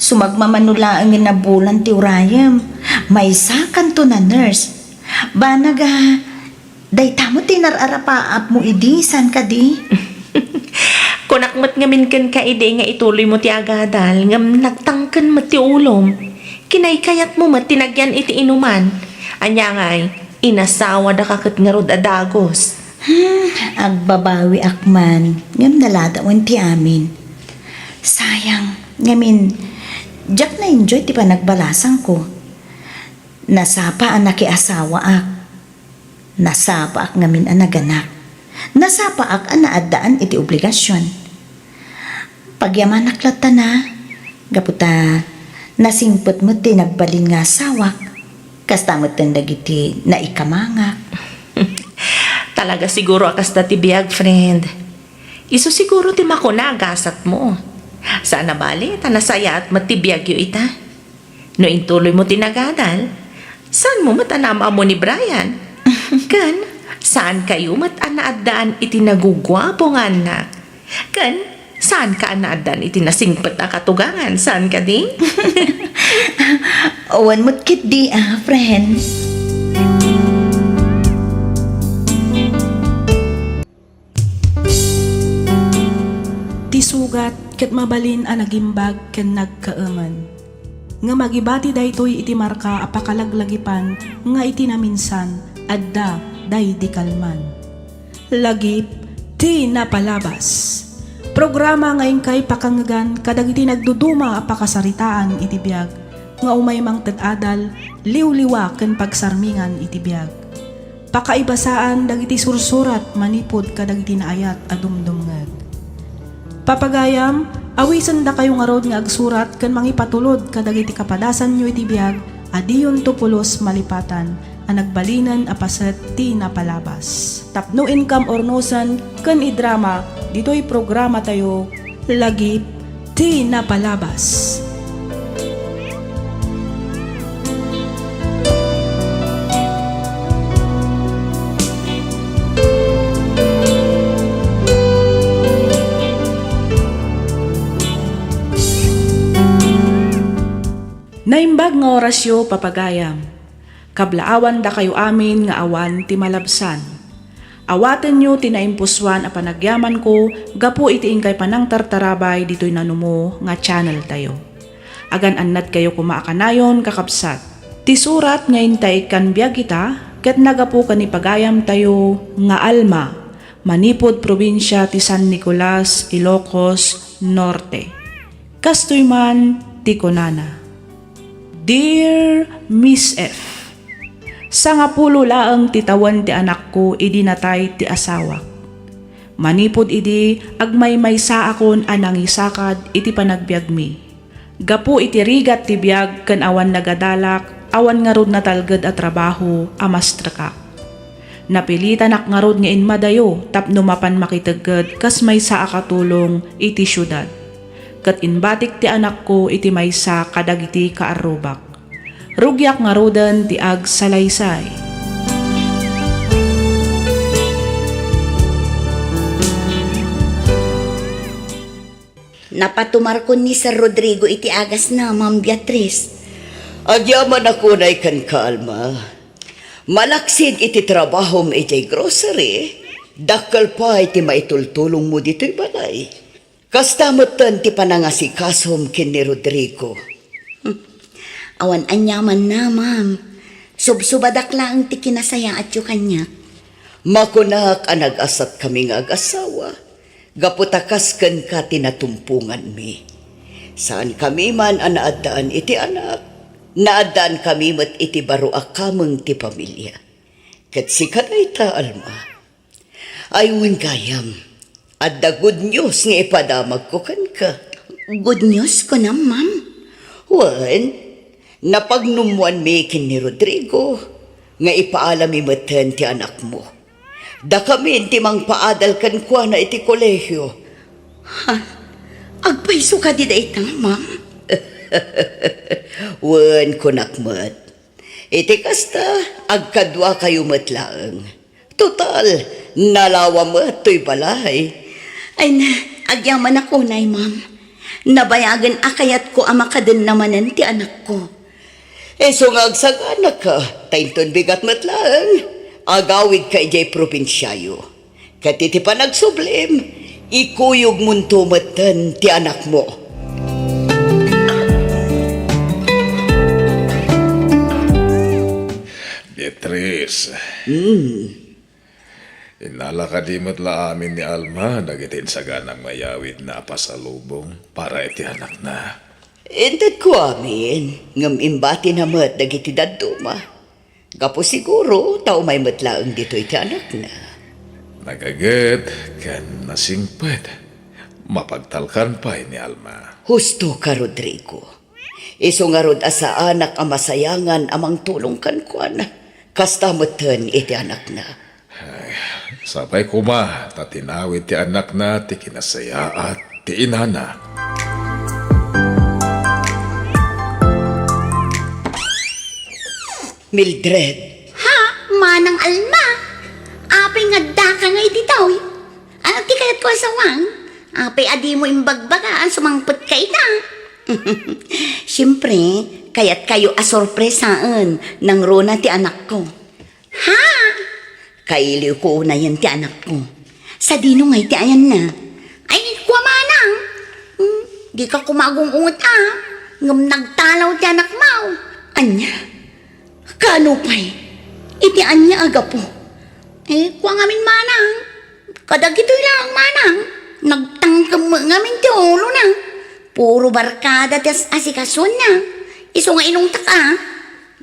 Sumagmamano laeng nga nabulan ti urayem. Maysa kanto na nurse. Banag a, dayta met ti inar-arapaapmo idi, saan kadi? Kunak met ngamin kenka idi nga ituloymo ti agadal, ngem nagtangken met ti ulom. Kinaykayatmo met ti nagyan iti inuman. Ania ngay, inasawadaka ket ngarud a dagus. Hmm, agbabawiak man, ngem naladawen ti amin. Sayang, ngamin, diak na-enjoy ti panagbalasangko. Nasapa a nakiasawaak. Nasapaak ngamin a naganak. Nasapaak a naaddaan iti obligasion. Pagyamanak latta na, gapu ta nasingpet met ti nagbalin nga asawak, kasta metten dagiti naikamangak. Talaga siguro a kasta ti biag, friend. Isu siguro ti makuna a gasatmo. Saan a bale ta nasayaat met ti biagyo ita. No intuloymo ti nagadal, saanmo met a naam-ammo ni Brian. Ken, saankayo met a naaddaan iti naguguapo nga annak. Ken, saanka a naaddaan iti nasingpet a katugangan, saan kadi? Awan met ketdi, ah, friend. Ti sugat ket mabalin a nagimbag ken nagkaemen. Ngem agibati daytoy iti marka a pakalaglagipan nga iti naminsan, adda daydi kalman. Lagip ti napalabas. Programa nga inkay pakangngegan kadagiti nagduduma a pakasaritaan iti biag nga umay mangted adal, liwliwa ken pagsarmingan iti biag. Pakaibasaan dagiti sursurat manipud kadagiti naayat a dumdumngeg. Papagayam, awisendakayo ngarud nga agsurat ken mangipatulod kadagiti kapadasanyo iti biag a diyonto pulos malipatan a nagbalinen a paset ti napalabas. Tapno inkam urnosen ken idrama ditoy programatayo, Lagip ti napalabas. Naimbag nga orasyo, papagayam. Kablaawandakayo amin nga awan ti malabsan. Awatenyo ti naimpusoan a panagyamanko gapu iti inkay panangtartarabay ditoy nanumo nga channeltayo. Agan-annadkayo koma a kanayon, kakabsat. Ti surat nga intaikkan biag ita ket naggapu ken ni pagayamtayo nga Alma, manipud probinsia ti San Nicolas, Ilocos Norte. Kastoy man ti kunana, Dear Miss F, sangapulo laeng ti tawen ti anakko idi natay ti asawak. Manipud idi, agmaymaysaakon a nangisakad iti panagbiagmi. Gapu iti rigat ti biag ken awan nagadalak, awan ngarud natalged a trabaho a mastrekak. Napilitanak ngarud nga inmadayo tapno mapan makitegged kas maysa a katulong iti siudad. Ket inbatik ti anakko iti maysa kadagiti kaarrubak. Rugiak ngaruden ti agsalaysay. Napatumarkon ni Sir Rodrigo iti agasna, Ma'am Beatriz. Agyamanak unay kenka, Alma. Malaksid iti trabahom idiay grocery, dakkel pay ti maitultulongmo ditoy balay. Kasta metten ti panangasikasom ken ni Rodrigo. Awan aniamanna, ma'am. Subsubadak laeng ti kinasayaatyo kaniak. Makunak a nagasatkami nga agasawa, gapu ta kas kenka ti natumponganmi. Saankami man a naaddaan iti anak, Naaddaankami met iti baro a kameng ti pamilia. Ket sika dayta, Alma. Ay, wen gayam, adda good news nga ipadamagko kenka. Good news, kunam, ma'am? Wen, napagnummoanmi ken ni Rodrigo nga ipaalami metten ti anakmo. Dakamin ti mangpaadal kenkuana iti kolehio. Ha? Agpayso kadi dayta, ma'am? Wen, kunak met. Iti kasta, agkaduakayo met laeng. Total, nalawa met toy balay. Ay na, agyamanak unay, ma'am. Nabayagen a kayatko a makadenna manen ti anakko. Isu nga agsaganaka, ta inton bigat met laeng, agawidka idiay probinsiayo. Ket iti panagsublim, ikuyogmonto metten ti anakmo. Beatrice. Hmm. Innala kadi met la amin ni Alma dagiti insaganam nga yawidna a pasalubong para iti anakna? Intedko amin, ngem imbatina met dagiti dadduma. Gapu siguro ta umay met laeng ditoy ti anakna. Nagaget ken nasingpet. Mapagtalkan pay ni Alma. Husto ka, Rodrigo. Isu ngarud a saanak a masayangan a mangtulong kenkuana. Kasta metten iti anakna. Ay, sapay koma ta tinawid ti anakna ti kinasayaat ti inana. Mildred. Ha? Manang Alma? Apay nga addaka ngay ditoy? Ano ti kayatko a sawang? Apay a dimo imbagbaga a sumangpetka ita? Siempre, kayatkayo a sorpresaen nangruna ti anakko. Ha? Kailiwko unayen ti anakko. Sadino ngay ti ayanna? Ay, kua manang. Hmm, dika koma agung-unget a. Ngem nagtalaw ti anakmo. Ania? Kaano pay? Iti ania a gapu? Eh, kua ngamin manang. Kadagitoy laeng manang. Nagtangkem met ngamin ti ulona. Puro barkada ti as-, asikasona. Isu nga inungtak a.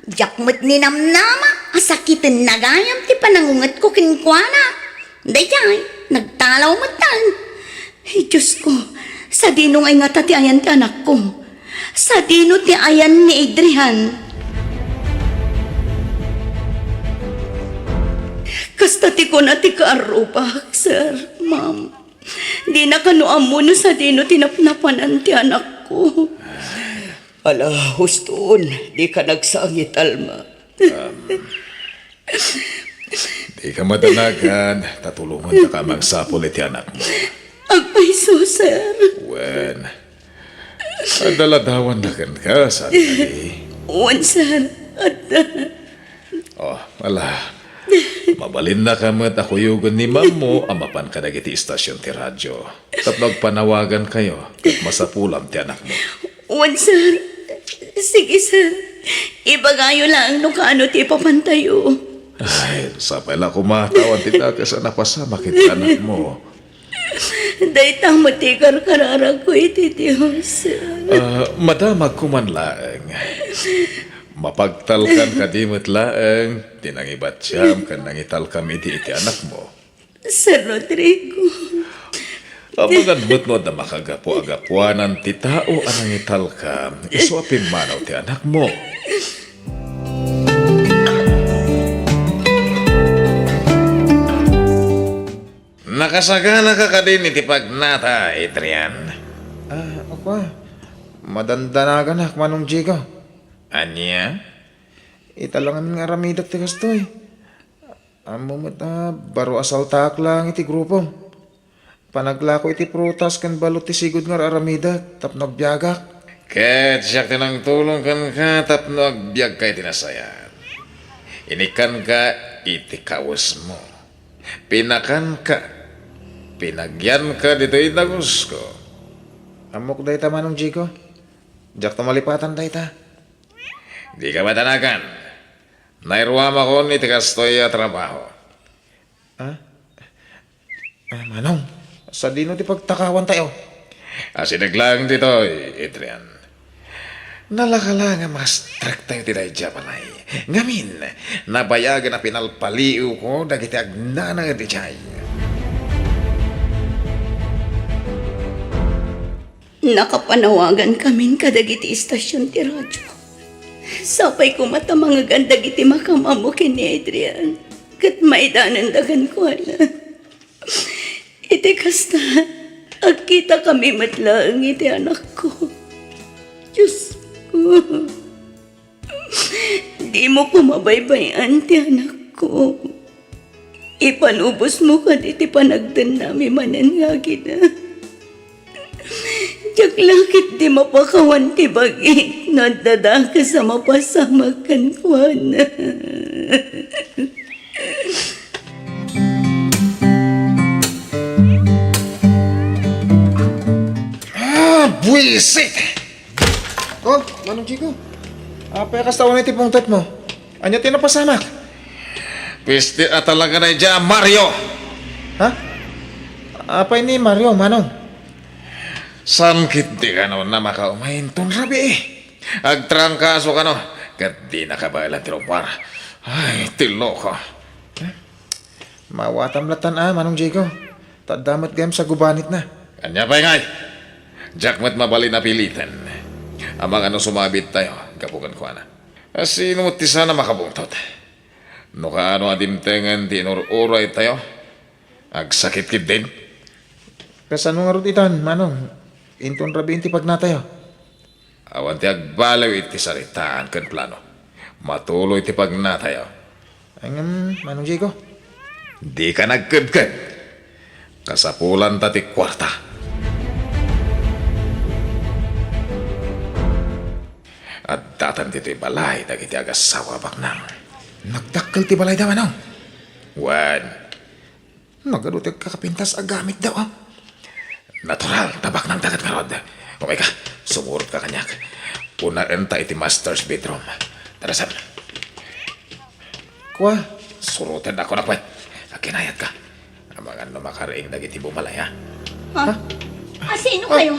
Diak met ninamnama a sakitenna gayam ti panangungetko kenkuana. Daydiay, nagtalaw metten. Ay, Diosko, sadino ngay ngata ti ayan ti anakko? Sadino ti ayan ni Adrian? Kasta ti kuna ti kaarrubak, sir, ma'am. Dina kano ammo no sadino ti napnapanan ti anakko. Ala, huston, dika nagsangit, Alma. Um, dika madanagan, ta tulonganta ka mangsapul iti anakmo. Agpayso, sir. Wen, adda ladawanna kenka, saan kadi? Wen, sir. Adda. Oh, ala. Mabalinnaka met a kuyogen ni mammo a mapan kadagiti istasion ti radio. Tapno agpanawagankayo, ket masapulam ti anakmo. Wen, sir. Sige, sir. Ibagayo laeng no kaano ti ipapantayo. Ay, sapay la koma ta awan ti dakes a napasamak iti anakmo. Dayta met ti karkararagko iti Dios. Ah, madamagko man laeng. Mapagtalkan kadi met laeng ti nangibatiam ken nangitalkam idi iti anakmo. Sir Rodrigo. Amangan met no adda makagapu a gapuanan ti tao a nangitalkam isu a pimmanaw ti anakmo. Nakasaganaka kadin iti pagnata, Adrian? Ah, ako, ah. Madandanaganak, Manong Diego. Ania? Ita la ngamin nga aramidek ti kastoy. Ammo met a baro a saltaak laeng iti grupo. Panaglako iti prutas ken balud ti sigud nga ar-aramidek tapno agbiagak. Ket siak ti nangtulong kenka tapno agbiagka iti nasayaat. Inikkanka iti kawesmo. Pinakanka. Pinagyanka ditoy dagusko. Ammok dayta, Manong Diego. Diakto malipatan dayta. Dika madanagan. Nairuamakon iti kastoy a trabaho. Ah? Ah, Manong, sadino ti pagtakawantayo? Asideg laeng ditoy, Adrian. Nalaka la nga mastriktayo ti daydiay a balay. Ngamin, nabayagen a pinalpaliiwko dagiti agnanaed idiay. Nakapanawagankami kadagiti istasion ti radio. Sapay koma ta mangegan dagiti makamammo ken ni Adrian, ket maidanenda kenkuana. Iti kasta, agkitakami met laeng iti anakko. Diosko, dimo koma baybay-an ti anakko. Ipalubosmo kadi ti panagdennami manen nga agina. Diak la ketdi mapakawan ti bagik no adda dakes a mapasamak kenkuana. Ah, buisit! Oh, Manong Chico. Apay a kasta unay ti pungtotmo? Ania ti napasamak? Piste a talaga daydiay a Mario! Ha? Apay ni Mario, Manong? Saan ketdi kano a makaumay inton rabii? Agtrangkaso kano, ket di nakabaelan ti rummuar. Ay, ti loko. Maawatam lattan a, Manong Diego. Ta adda met gayam sa gubanitna. Ania pay ngay? Diak met mabalin a piliten. Amangan no sumabittayo gapu kenkuana. A, sino met ti saan a makabungtot? No kaano a dimtengen ti inur-uraytayo, agsakit ketdin. Kasano ngarud itan, Manong? Inton rabiin ti pagnatayo? Awan ti agbaliw iti saritaan ken plano. Matuloy ti pagnatayo. Ay ngem, Manong Diego? Dika nagkedked. Kasapulanta ti kuarta. Addatan ditoy balay dagiti agassawa a baknang. Nagdakkel ti balayda, Manong? Wen. Nagadu ti agkakapintas a gamitda, a. Natural, ta baknangda ket ngarud. Umayka, sumurotka kaniak. Unaenta iti master's bedroom. Tara, Sam. Kua, surotendakon a kuet. Agkinayatka. Amangan no makariing dagiti bumalay, a? Ha? Asino kayo?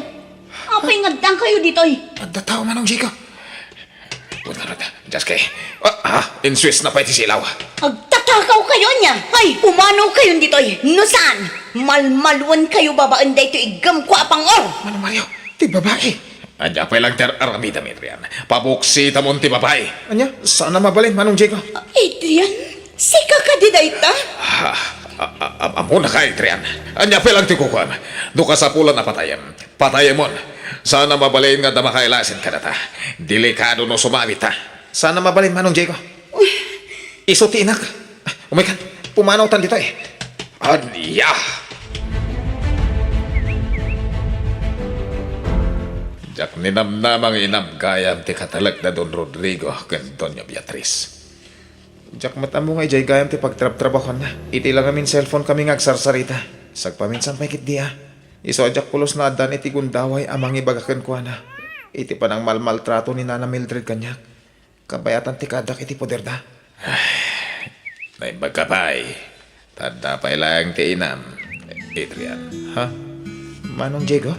Apay nga addankayo ditoy? Adda tao, Manong Diego. Wen ngarud, Jaske. Ah, ah, insuesna pay ti silaw. Agtatakaw kayo ania? Ay, pumanaw kayon ditoy. No saan, malmaluen kayo babaen daytoy iggemko a pangor. Manong Mario, ti babai. Ania pay lang ti ar-aramidem, Adrian. Pabuksitamon ti babai. Ania? Saan a mabalin, Manong Diego. Adrian, sika kadi dayta? Ah, a-, a-, a-, ammona ka, Adrian. Ania pay lang ti kukuam. No kasapulan a patayem, patayemon. Saan a mabalin nga adda makailasin kadata. Delikado no sumabit, a. Saan a mabalin, Manong Diego. Isu ti inak. Umaykan, pumanawtan ditoy. Ania? Diak ninamnama nga inam gayam ti katalek da Don Rodrigo ken Doña Beatriz. Diak met ammo nga idiay gayam ti pagtrabtrabahuanna. Iti la ngamin cellphone kami nga agsarsarita. Sagpaminsan pay ketdi, a. Isu a diak pulos naaddaan iti gundaway a mangibaga kenkuana iti panangmalmaltrato ni Nana Mildred kaniak. Kabayatan ti kaaddak iti poderda. Naimbag ka pay. Ta adda pay laeng ti inam, Adrian. Ha? Manong Diego?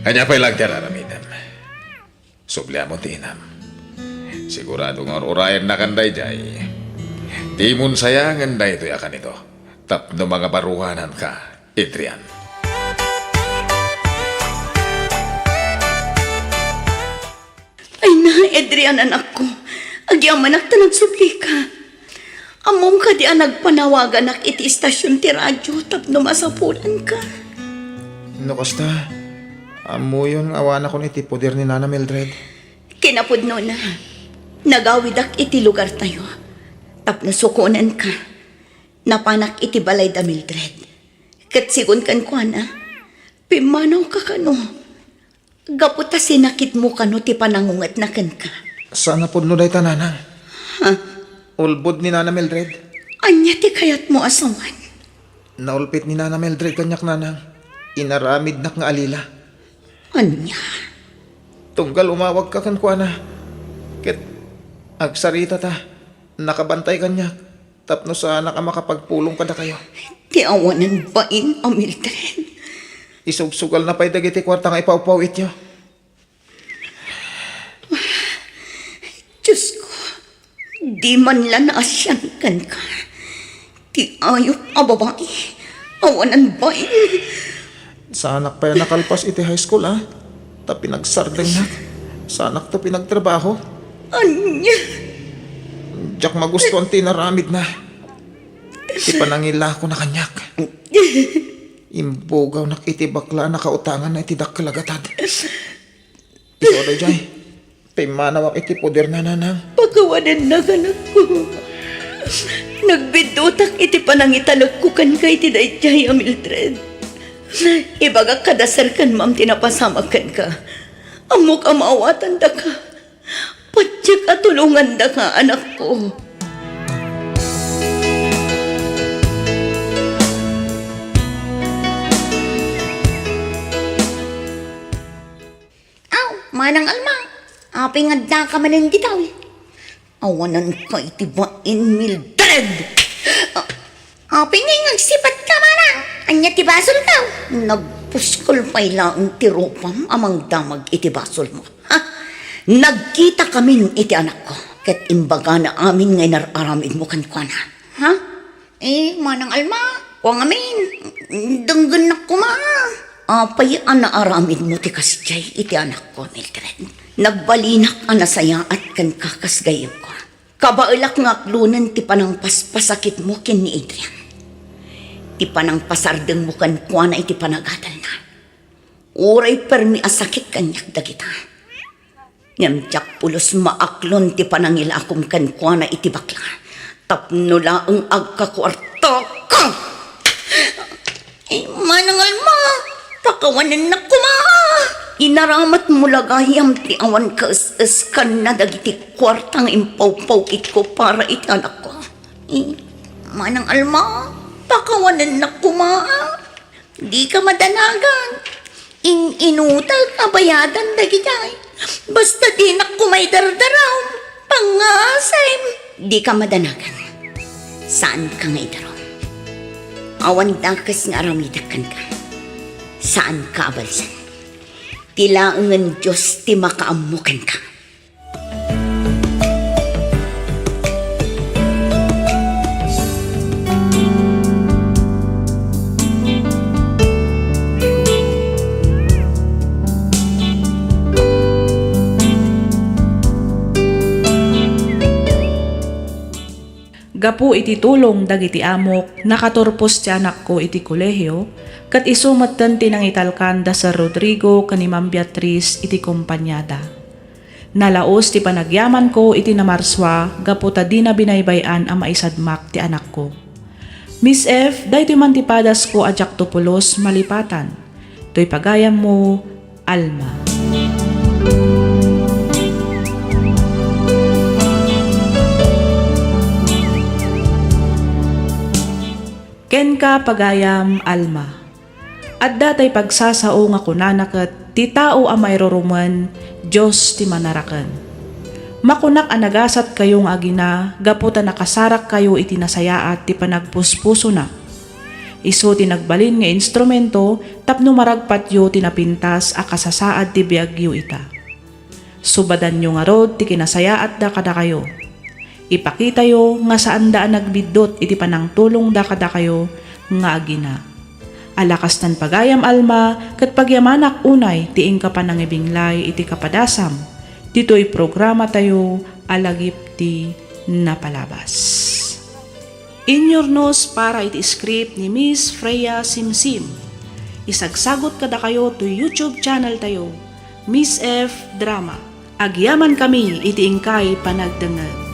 Ania pay laeng ti ar-aramidem? Subliamon ti inam. Sigurado nga ur-urayennakan daydiay. Dimon sayangen daytoy a kanito tapno mangabaruananka, Adrian. Ay na, Adrian, anakko. Agyamanak ta nagsublika. Ammom kadi a nagpanawaganak iti istasion ti radio tapno masapulanka? No kasta, ammoyon nga awanakon iti poder ni Nana Mildred. Kinapudnona, nagawidak iti lugartayo tapno sukonenka. Napanak iti balay da Mildred. Ket sigun kenkuana, pimmanawka kano. Gapu ta sinakitmo kano ti panangungetna kenka. Saan a pudno dayta, Nanang. Ha? Ulbod ni Nana Mildred. Ania ti kayatmo a sawen? Naulpit ni Nana Mildred kaniak, Nanang. Inaramidnak nga alila. Ania? Tunggal umawagka kenkuana. Ket agsarita ta, nakabantay kaniak. Tapno saanak a makapagpulong kadakayo. Ti awanan bain a Mildred. Isugsugalna pay dagiti kuarta nga ipawpaw-ityo. Diosko, di man la naasian kenka. Ti ayup a babai, awanan bain. Saanak pay a nakalpas iti high school, a? Ta pinagsardengnak. Saanakto pinagtrabaho. Ania? Diak magustuan ti inaramidna. Ti panangilakona kaniak. Imbugawnak iti bakla a nakautanganna iti dakkel a gatad. Isu daydiay, pimmanawak iti poderna, nanang. Pakawanennak, anakko. Nagbiddutak iti panangitalekko kenka iti daydiay a Mildred. Ibagak kada serkanmam ti napasamak kenka. Ammok a maawatandaka. Patiek a tulongandaka, anakko. Aw, Manang Alma, apay nga addaka manen ditoy? Awananka iti bain, Mildred! A-, apay nga agsipatka, Manang? Ania ti basolko? Nagpuskol pay laeng ti rupam a mangdamag iti basolmo. Ha? Nagkitakamin iti anakko, ket imbagana amin nga inar-aramidmo kenkuana. Ha? Eh, Manang Alma, kua ngamin, denggennak koma. Apay a naaramidmo ti kasdiay iti anakko, Mildred? Nagbalinak a nasayaat kenka kas gayyemko. Kabaelak nga aklonen ti panangpaspasakitmo ken ni Adrian. Ti panangpasardengmo kenkuana iti panagadalna. Uray permi a sakit kaniak dagita. Ngem diak pulos maaklon ti panangilakom kenkuana iti bakla tapno laeng agkakuartaka. Ay, Manang Alma, pakawanennak koma. Inaramatmo la gayam ti awan kaes-eskanna dagiti kuarta nga impawpawkitko para iti anakko. Ay, Manang Alma, pakawanennak koma. Dika madanagan. In-inutak a bayadan dagijay. Basta dinak koma idardaraw. Pangasem. Dika madanagan. Saanka nga idarum. Awan dakes nga aramidek kenka. Saanka a balsen. Ti laengen Dios ti makaammo kenka. Gapu iti tulong dagiti amok, nakaturpos ti anakko iti kolehio, ket isu metten ti nangitalkan da Sir Rodrigo ken ni Ma'am Beatriz iti kompaniada. Nalaus ti panagyamanko iti namarsua gapu ta dina binaybay-an a maisadmak ti anakko. Miss F, daytoy man ti padasko a diakto pulos malipatan. Toy pagayammo, Alma. Kenka, pagayam Alma. Adda tay pagsasao nga kunana ket ti tao a mairurumen, Dios ti manaraken. Makunak a nagasatkayo nga agina gapu ta nakasarakkayo iti nasayaat ti panagpuspusona. Isu ti nagbalin nga instrumento tapno maragpatyo ti napintas a kasasaad ti biagyo ita. Subadanyo ngarud ti kinasayaatda kadakayo. Ipakitayo nga saanda a nagbiddut iti panangtulongda kadakayo nga agina. Ala kastan pagayam Alma, ket pagyamanak unay ti inka panangibinglay iti kapadasam ditoy programatayo a Lagip ti Napalabas. Inyurnos para iti script ni Miss Freya Simsim. Isagsagut kadakayo toy YouTube channel tayo, Miss F Drama. Agyamankami iti inkay panagdengngeg.